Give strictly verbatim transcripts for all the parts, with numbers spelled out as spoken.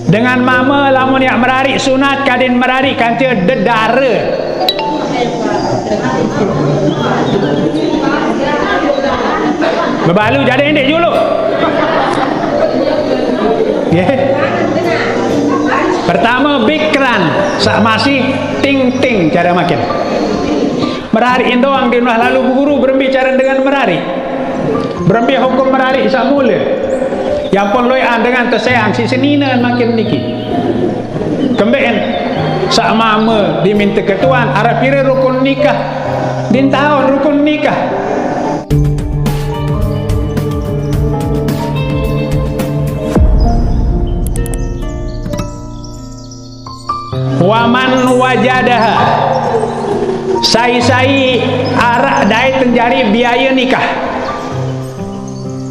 Dengan mama, lamun yak merariq sunat, kadin merariq kance dedare. Bebalu jari ndeq juluq. Nggih. Pertame, bikran, saq masih ting-ting care makin. Merariq doang, din wah lalo beguru berembe care dengan merariq. Berembe hukum merariq saq mule. Ye ampun lueqan dengan teseang siq senine makin niki. Kembeqen saq mame diminte ketuan, araq pire rukun nikah? Din taun rukun nikah. Waman wajadaha. Sai-sai araq dait jari biaye nikah.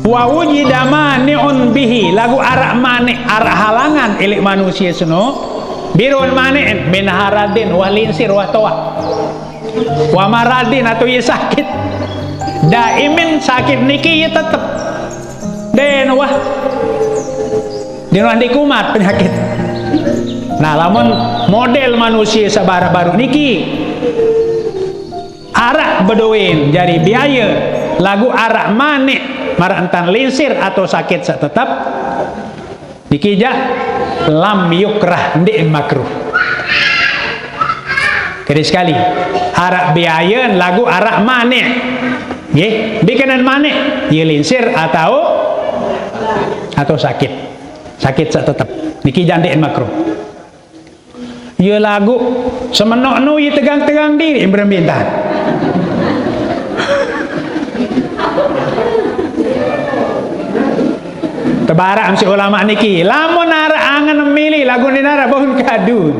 Wa wujida mani'un bihi, laguq araq maneq, araq halangan eleq manusie seno. Birun maneq? Min haradin, wah linsir, wah toaq. Wa maradin, atau ye sakit. Daimin sakit niki ye tetep. Den wah. Den wah ndeq kumat penyakit. Nah, lamun model manusie saq baruq-baruq niki, araq bedoen jari biaye, laguq araq maneq maraq entan linsir atau sakit saq tetep, niki jaq lam yukrah, ndeq makruh. Kede sekali, araq biaye laguq araq maneq. Nggih, bikenen maneq, ye linsir atau, atau sakit. Sakit saq tetep. Niki jaq ndeq makruh. Ye laguq semenoq nu ye tegang-tegang diriq berembe entan. Tebaraq mesti ulama niki, lamun araq angen mili laguq ndeq naraq baun kadu.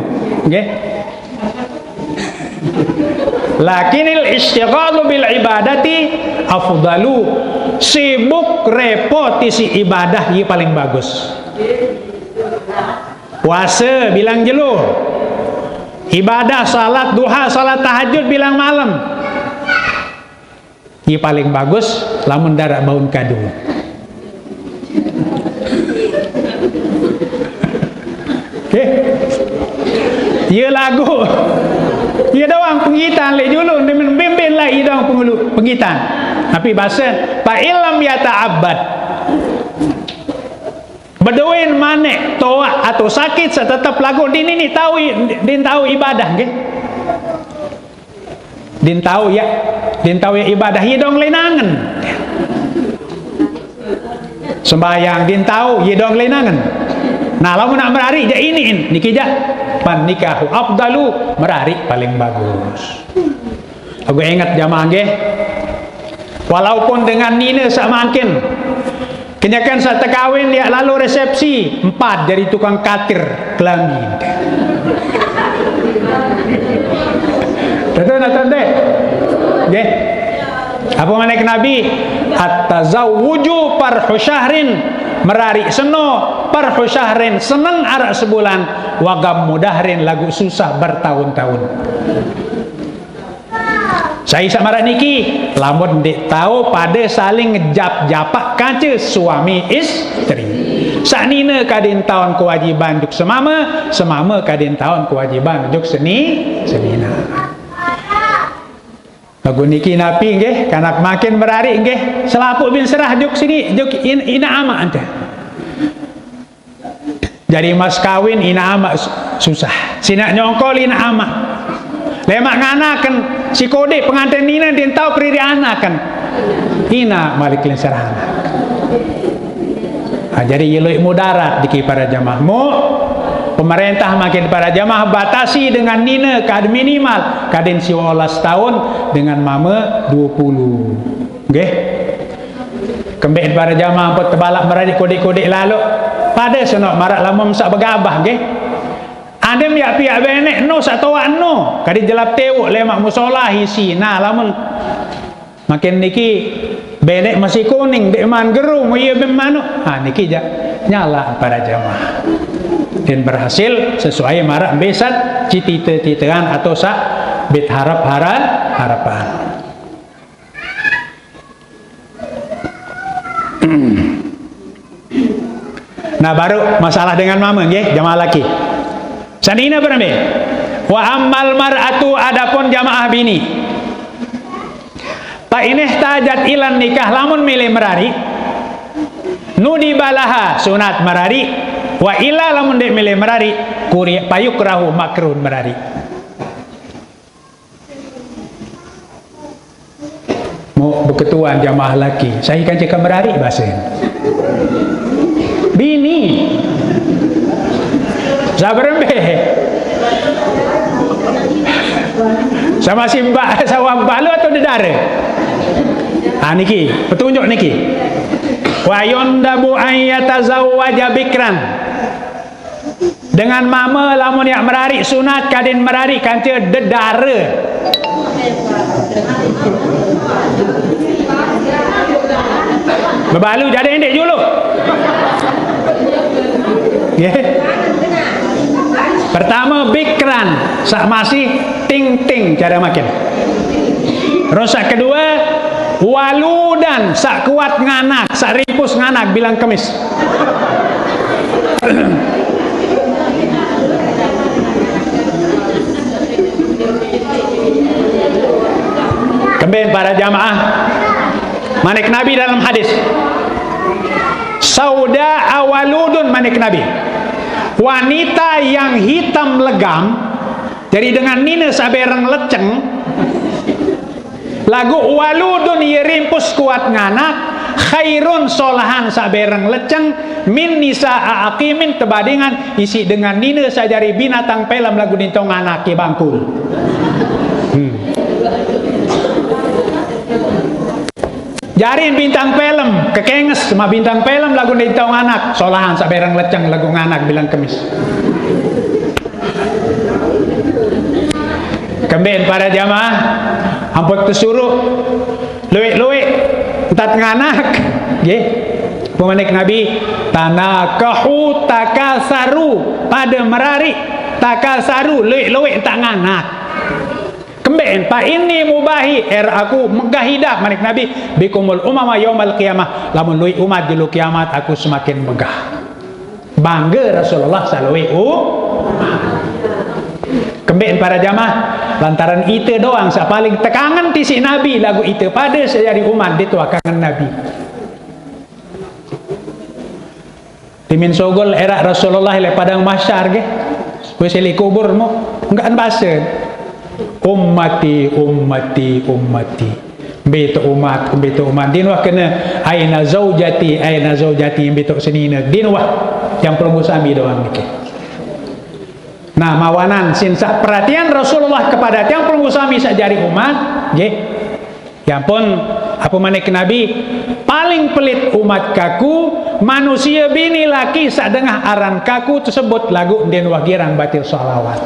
Nggih. Lakinnal istighalu bil ibadati afdalu. Sibuk repot isiq ibadah ye paling bagus. Puase bilang jelo. Ibadah salat duha, salat tahajud bilang malem. Ye paling bagus lamun ndaraq baun kadu. Oke. Ye laguq. Ye doang pengitan leq julu, ndeqmen bimbin lah ye doang pengulu, pengitan. Tapi base, fa illam yata'abbad. Bedoen maneq, toaq atau sakit saq tetep laguq din ini tao i-, din tao ibadah, nggih. Din tao ye, din tao ye ibadah, ye dong lenan angen. Sembahyang din tao, ye dong lenan angen. Nah, lamun nak merariq jaq iniin, niki jaq, fan nikahu afdalu, merariq paling bagus. Aku inget jamaah nggih. Walaupun dengan nine saq mangkin, kenyeken saq tekawin yaq lalo resepsi, empat jari tukang katir kelambi. Betul nggih? Nggih. Apa manik Nabi? At-tazawwuju farhu syahrin, merariq seno, farhu syahrin, seneng araq sebulan, wa ghammu dahrin, laguq susah bertahun-tahun. Sai saq maraq niki, lamun ndeq tao pade saling ngejap-japaq kance suami istri. Saq nine kadin taon kewajiban juk semame, semame kadin taon kewajiban juk seni-, senine. Laguq niki napi nggih, kanak makin merariq nggih, selapuq bin serah juk sini, juk in-, inaq amaq ente. Jari mas kawin inaq amaq su-, susah. Sinaq nyongkol inaq amaq. Lemaq nganaken, si kodeq penganten nine din tao periri anaken. Inaq malik lenserana. Nah, jari ye lueq mudarat niki para jamaah. Mu, pemerintah makin para jamaah batasi dengan nine kad minimal, kadin siwaq olas taun, dengan mame due puluh. Nggih. Kembeq para jamaah ampun tebalaq merariq kodeq-kodeq lalo. Pade seno maraq lamun saq begabah, nggih. Andem yaq piaq beneq no saq toaq no, kadi jelap tewuq lemaq musola isi. Nah, lamun makin niki beneq masih kuning, ndeqman gerung, ie bem manuk. Ah, niki jaq nyalaq para jamaah. Den berhasil sesuai maraq mbe saq cite-citean atau saq bit harap-, hara-, harapan. Nah, baru masalah dengan mama, nggih, jamaah laki. Sanina berembe. Wa ammal mar'atu, adapun jamaah bini. Fa inihtajat ilan nikah, lamun milih merari, nudiba laha, sunat merari, wa illa, lamun dek milih merari, kuri, payukrahu, makruh merari. Mau beketuan jamaah laki, saya kan cakap merari bahasa. Bini. Sabar embe. Sama simba, sama balu atau dedara? Ah, niki, petunjuk niki. Wa yundabu an yatazawwaja bikran. Dengan mama lamun yak merari sunat kadin merari kance dedara. Bebalu jadi indik julu. Nggih. Pertama bikran, sak masih ting-ting cara makin. Terus sak kedua waludan, sak kuat nganak, sak rimpus nganak bilang kemis. Kembali para jamaah, manik Nabi dalam hadis, sauda awaludun, manik Nabi, wanita yang hitam legam, jadi dengan nina sabereng leceng, lagu waludun ye rimpus kuat nganak, khairun solahan sabereng leceng, min nisa aqimin tebadingan isi dengan nina sajari binatang pelem lagu nintong anak ke bangkul. Hmm. Jarin bintang pelem, kekenges ma bintang pelem lagu nintong anak, solahan sabereng leceng lagu nganak bilang kemis. Kemben para jamaah, ampun tesuruh luik-luik entat nganak. Nggih. Pemanik Nabi, tanakahu takasaru, pada merari takasaru, luik-luik entat nganak. Kemben, fa inni mubahi, er aku megah idah, manik Nabi, bikumul umama yaumal qiyamah, lamun luik umat julu kiamat aku semakin megah. Bangga Rasulullah saluik u. Kemben para jamaah, lantaran ite doang sak paling tekangen tisi Nabi lagu ite pada sejari umat dituakangen Nabi. Timin sogol erak Rasulullah le padang mahsyar ge. Wis eli kubur mu, enggak bahasa. Ummati, ummati, ummati. Mbe tok umat, mbe tok umat. Din wah kena, aina zaujati, aina zaujati, mbe tok senina. Din wah, yang perlu sami doang niki. Nah, mawanan sin sak perhatian Rasulullah kepada tiang pelungguh sami sak jari umat, nggih. Ya ampun, apa manik Nabi, paling pelit umat kaku, manusia bini laki sak dengah aran kaku tersebut lagu ndin wah girang batil salawat.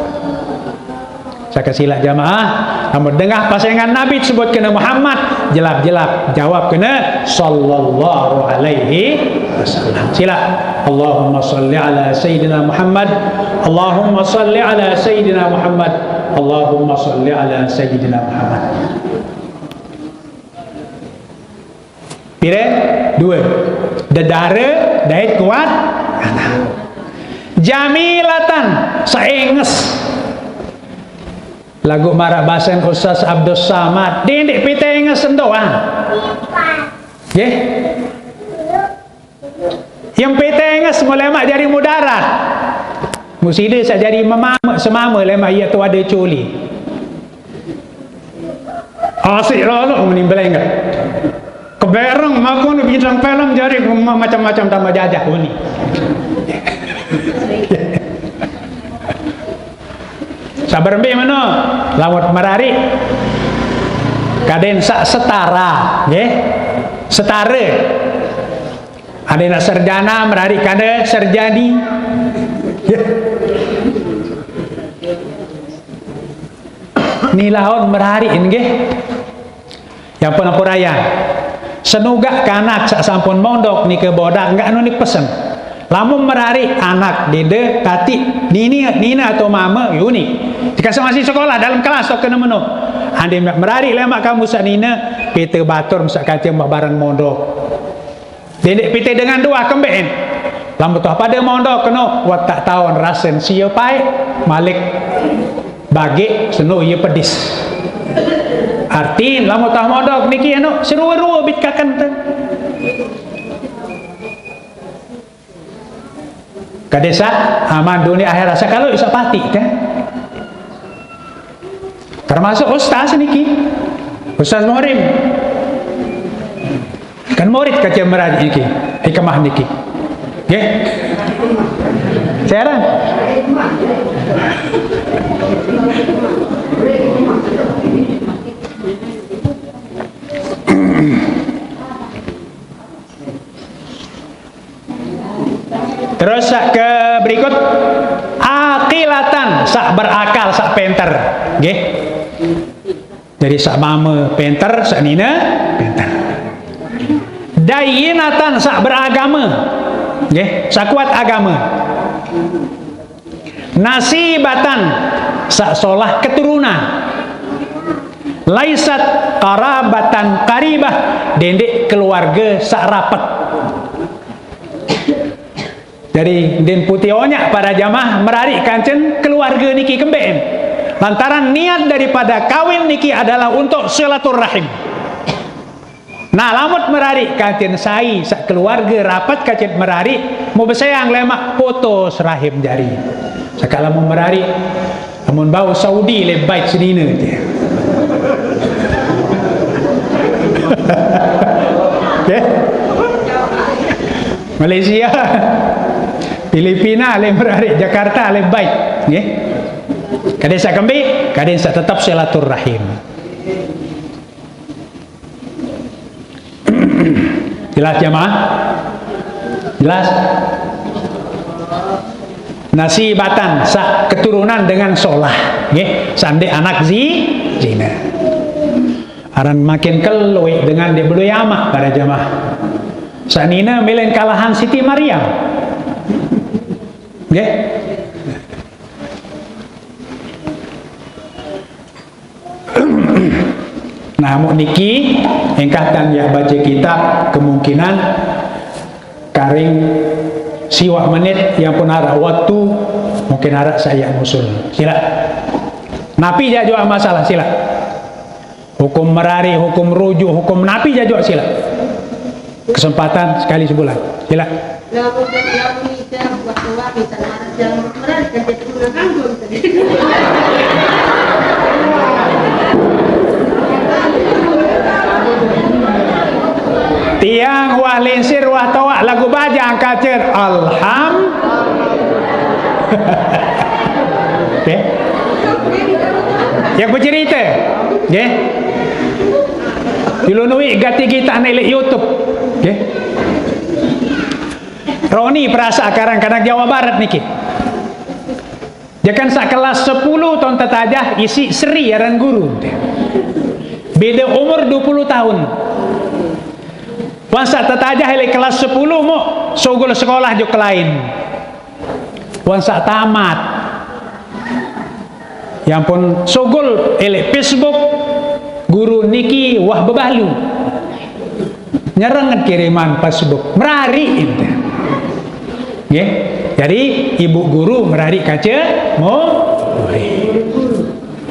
Saya kasih lah jamaah, amun dengah pasangan Nabi sebut kena Muhammad, jelap-jelap jawab kena sallallahu alaihi wasallam. Sila. Allahumma salli ala sayyidina Muhammad. Allahumma salli ala sayyidina Muhammad. Allahumma salli ala sayyidina Muhammad. Pire? Dua. Dedara dait kuat anak. Jamilatan, seenges. Lagu marak basen Ustaz Abdus Samad. Dindik pitenges sendoang. Nggih. Yang pitenges mulai mak jari mudarat. Musida sak jari mama, semama lemak iya tu ada culi. Asik lah lo menimbeleng. Kebereng maku ni bintang film jari ma-, macam-macam tambah jajah ni. Sabar mbe meno? Lamun merari. Kaden sak setara, nggih. Setara. Ada nak sarjana merari kada sarjani. Ni laun merari nggih. Yang pun apa raya. Senugak kanak sak sampun mondok nika bodak enggak anu ni pesen. Lamun merari anak dede kati nini nina atau mama yuni. Jika masih sekolah dalam kelas atau kena meno. Ande merari lemak kamu sak nina, pite batur sak kancing barang mondok. Dendek pite dengan dua kemben. Lamun toh pada mondok keno, watak taun rasen sia paek, malik bage seno ia pedis. Artin, lamun toh mondok niki anu, serua-rua bit kaken te. Kade sa, aman dunia akhirat sakalo isa pati te. Termasuk ustaz niki. Ustaz Muhrim. Kan murid kaca merajik niki, hikmah niki. Nggih. Sekarang. Terus sak ke berikut, aqilatan, sak berakal, sak penter. Nggih. Jadi sak mame penter, sak nine penter. Dayyinatan, sak beragama. Nggih, sak kuat agama. Nasibatan, sak solah keturunan. Laisat qarabatan qaribah, dendeq keluarge saq rapet. Jari, ndeqn putih onyaq para jamaah merarik kancen keluarge niki kembeqn. Lantaran niat daripada kawin niki adalah untuk silaturrahim. Nah, lamun merarik kancen sai saq keluarge rapet kancen merarik, mubeseang lemaq putus rahim jari. Saq lamun merarik, lamun bau Saudi leq bait senine. Nggih. Malaysia, Filipina leq merarik, Jakarta leq bait. Nggih. Kade saq kembeq, kade saq tetep silaturrahim. Jelas, jamaah? Jelas? Nasibatan, saq keturunan dengan solah, nggih, saq ndeq anak zi-, zina. Aran makin keluiq dengan ndeq bedoe amaq, para jamaah. Saq nine mele kalahan Siti Maryam. Nggih. Nah, muk niki, engkah tan yaq bace kitab, kemungkinan karing siwaq menit, yang pun araq waktu, mungkin araq saq yaq musul. Silaq. Napi jaq juaq masalah, silaq. Hukum merarik, hukum rujuk, hukum napi jaq juaq, silaq. Kesempatan sekali sebulan. Silaq. Lamun, lamun ite buat tua, misal marah, jangan merarikan dia dulu, nah, ganggu, gitu. Tiang wah lingsir, wah toaq, laguq bajang kacer. Alham-, Oke. Yang becerita, nggih. Julu nuiq gati gitaq neq leq YouTube. Nggih. Roni perasaan karan kanak Jawa Barat niki. Jakan saq kelas sepuluh taun tetajah isiq seri aran guru. Beda umur dua puluh taun. Wan saq tetajah leq kelas sepuluh muk sugul sekolah jok lain. Wan saq tamat. Ya ampun, sugul leq Facebook, guru niki wah bebalu. Nyereng kiriman Facebook, merariq ente. Nggih. Jadi, ibu guru merariq kace mu-, murid.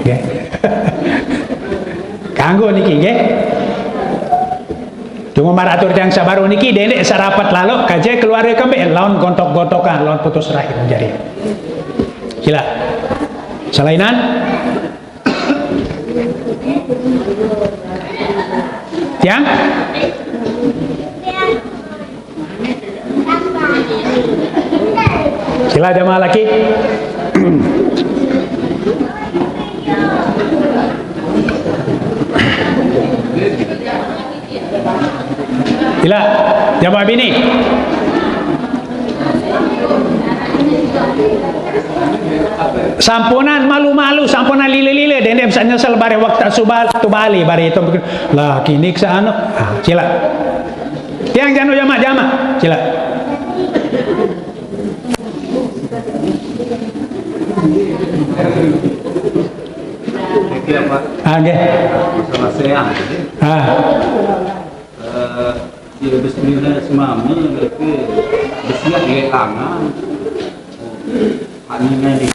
Nggih. Kanggo niki, nggih. Cuma maraq atur tiang saq baruq niki, dendeq saq rapet laloq kace keluarge kembeq laun gontok-gontokan, laun putus rahim jari. Silaq. Selainan? Tiang? Sila jamaah laki. Sila jamaah bini. Sampunan malu-malu, sampunan lile-lile, dendeq bisa nyesel bareh waktu subal, tu bali bareh itu. Lah, kini ke sana. Ah, sila. Tiang jano jamak-jamak. Sila. Niki, Pak. Ah, nggih. Masalah seang. Ah. Eh, Bismillah semame, mereka bersiap lelangan. Hak ni nanti.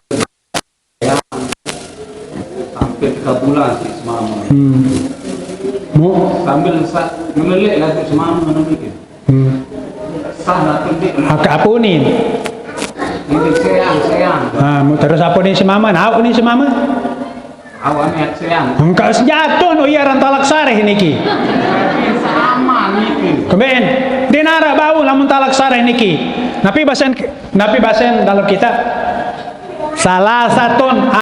Sampai tiga bulan si semama. Hmm. Mu? Sambil sa-, ngelelek lagu semama nang bikin. Hmm. Sah nak tunjuk. Aka apa ni? Ini sayang, sayang. Ha, mu terus apa ni semama? Nak apa ni semama? Awak ni sayang. Engkau sejatuh no iya orang talak sareh niki. Sama niki. Kembali. Dinara bau lamun talak sareh niki. Napi basen, napi basen dalam kitab. Salah satun